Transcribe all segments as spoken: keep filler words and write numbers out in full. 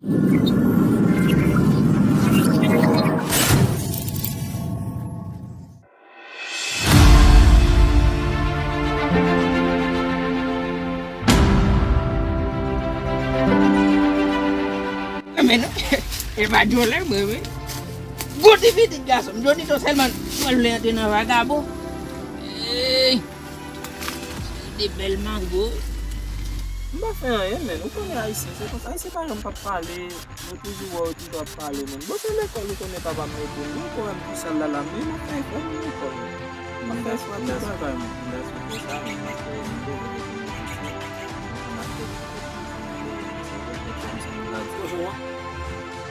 Men non, e pa djòlè mwen, wi. Gwo ti pitit gason m, Johnny to sèlman mwen vle antre nan vagabon. Ey, de bèl mango. M pa fè anyen, men ou konnen Ayisyen, se konsa. Ayisyen pa janm p ap pale. Mwen toujou wè yo toujou ap pale, men. Bon, se lekòl ou konnen papa m mete m. Mwen kwè m tou sal la, la, men m ap fè efò pou lekòl. M ap fè efò pou travay, mwen. Fondasyon konsa, men m ap fè efò pou lekòl.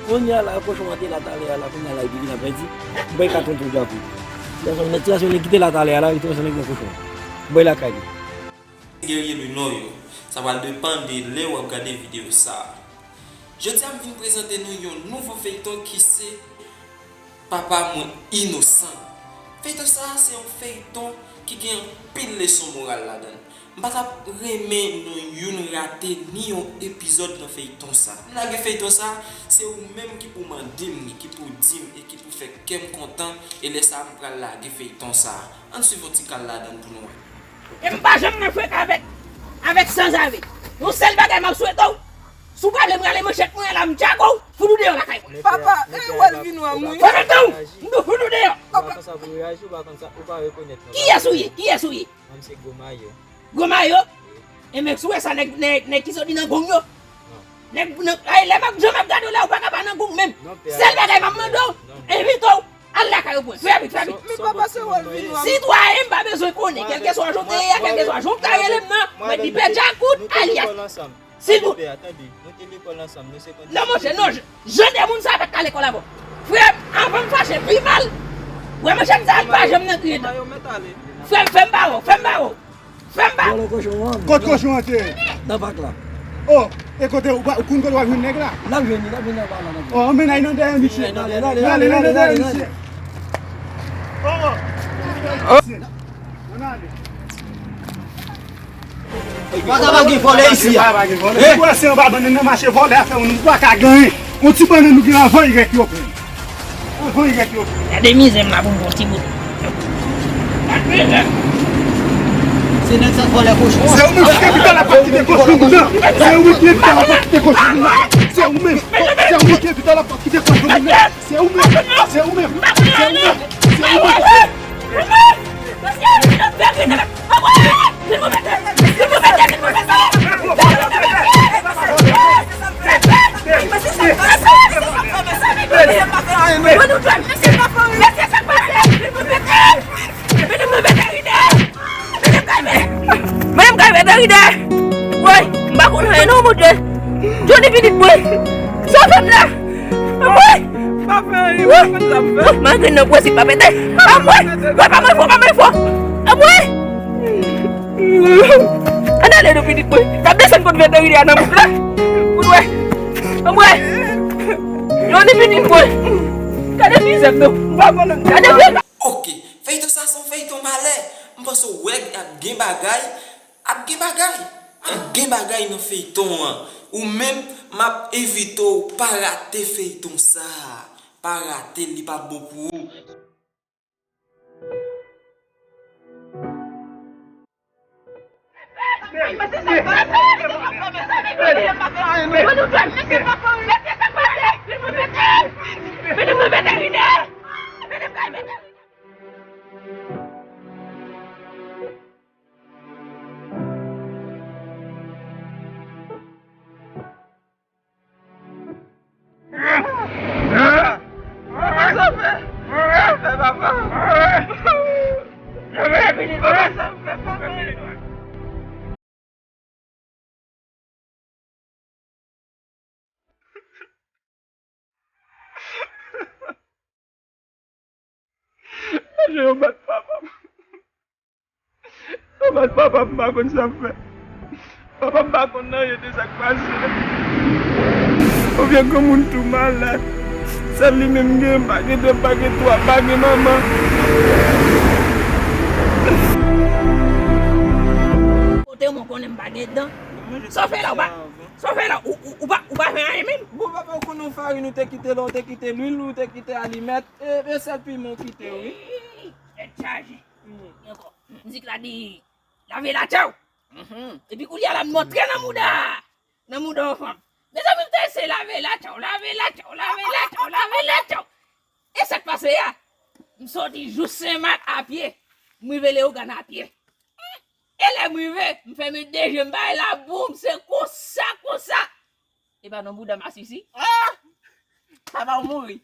Kounye a la, kochon an te la talè a la, kounye a la, epi vin ap pèdi. M bay kat yon tou djapou. Ti gason nèg, ti gason nèg ki te la talè a la, wi, ti gason nèg nan kochon. M bay lakay li. Guerrier du Nord yo. Sa pral depann de lè w ap gade videyo sa a. Jodi a, m vin prezante nou yon nouvo feyton ki se Papa Mwen Inosan. Feyton sa a se yon feyton ki gen anpil leson moral ladan l. M pa t ap renmen nou youn rate ni yon epizòd nan feyton sa a. M lage feyton sa a, se ou menm ki pou mande m li, ki pou di m e ki pou fè kè m kontan, e lè sa a m pral lage feyton sa a. Ann swiv yon ti kal ladan l pou nou wè. E m pa janm nan frekan avèk, avèk sanzave. Yon sèl bagay m ap swete w, si w pa vle m rale manchèt mwen an la, m tchako w, fout ou deyò lakay mwen. Papa, e Welvin w ap mouri. Fè mete w, m di w fout ou deyò. Ou pa konn sa pou reyaji, ou pa konn sa, ou pa rekonèt mwen. Kiyès ou ye? Kiyès ou ye? Mwen se Gwo Mayo. Gwo Mayo? Wi. Enben, si w wè sa, nèg, nèg, nèg ki soti nan gong yo. Non. Nèg, nan, ay, lè m ap, jan m ap gade w la, ou pa ka pa nan gong menm. Non, pè a. Sèl bagay m ap mande w, non, non, envite w al lakay ou pou wè. Fè vit, fè vit. Men papa, se Welvin w ap. Sitwayen, m pa bezwen konnen, kèlkeswa jan w te ye a, kèlkeswa jan w ta rele m nan, mwen di Pè Djakout, alyas Silvouplè. Tande, nou te lekòl ansanm, nou se konn. Non, monchè, non, j-, jan de moun sa pa t ka lekòl avè w. Frè m, anvan m fache pi mal, wè monchè m sa, l pa janm nan kriye tan. Frè m, fè m ba w, fè m ba w, fè m ba w. Vòlò kochon an. Kot kochon an te ye? Nan pak la. Oh, e kote, ou pa, ou konn kote w ap jwenn nèg la? N ap jwenn li, n ap jwenn li anba la, n ap jwenn li. Oh, anmenn al nan dèyè misye. Ann ale, ann ale, ann ale, ann ale, ann ale, ann ale, ann ale, ann ale, ann ale, misye. Oh, oh. Ann ale. Paka pa gen vòlè isi a. Ou wè se anba bann nan mache vòlè a fè moun, ou pa ka gen anyen. On ti bannann ou gen anvan Y yo pran. Anvan Y yo pran. Gade mizè m la pou m pran ti bout. Se nèg sa k vòlè kochon an. Se ou menm ki te pita la pòt ki te kochon moun nan. Se ou menm ki te pita la pòt ki te kochon moun nan. Se ou menm. Se ou menm. Se ou menm. Se ou menm. Se ou menm. Se ou menm. Menm kay veterine. Woy, m pa konn anyen non, Bondye. Johnny pitit mwen. Sove m la. Anmwey. Pa fè anyen, m pa konn sa m fè. Woy, malgre nan pwezi pa pete. Anmwey. Woy, pa mwen fò, pa mwen fò. Anmwey. Ann ale non pitit mwen. N ap desann kot veterine a nan bouk la. Pou n wè. Anmwey. Johnny pitit mwen. Gade mizè m non. M pa konn. Gade mizè. Ok, feyton sa se yon feyton malè. M panse w wè ap gen bagay, ap gen bagay, ap gen bagay nan feyton an. Ou menm, m ap envite w pa rate feyton sa. Pa rate l, li p ap bon pou ou. Yo bat papa m. Yo bat papa m, m pa konn sa m fè. Papa m pa konn anyen de sa k pase. Yon vye granmoun tou malad. Sèl li menm gen, m pa gen de, m pa gen twa, m pa gen manman. Kote mwen konnen m pa gen dan. Sa w fè la, ou pa, sa w fè la, ou, ou, ou pa, ou pa fè anyen menm. Yon farin ou te kite la, ou te kite lwil, ou te kite alimèt, e, e sèl piman ou kite, wi. Tèt chaje. Ankò. Mizik la di, lave latè w. Epi koulye a la, m antre nan mouda. Nan mouda yon fanm. Mezanmi, m te se lave latè w, lave latè w, lave latè w, lave latè w. E sa k pase a? M soti jou Senmak a pye. M rive Leyogàn a pye. E lè m rive, m fèmen de je m, bay la boum, se konsa, konsa. E pa nan bouda m asisi. Ah! Papa w mouri.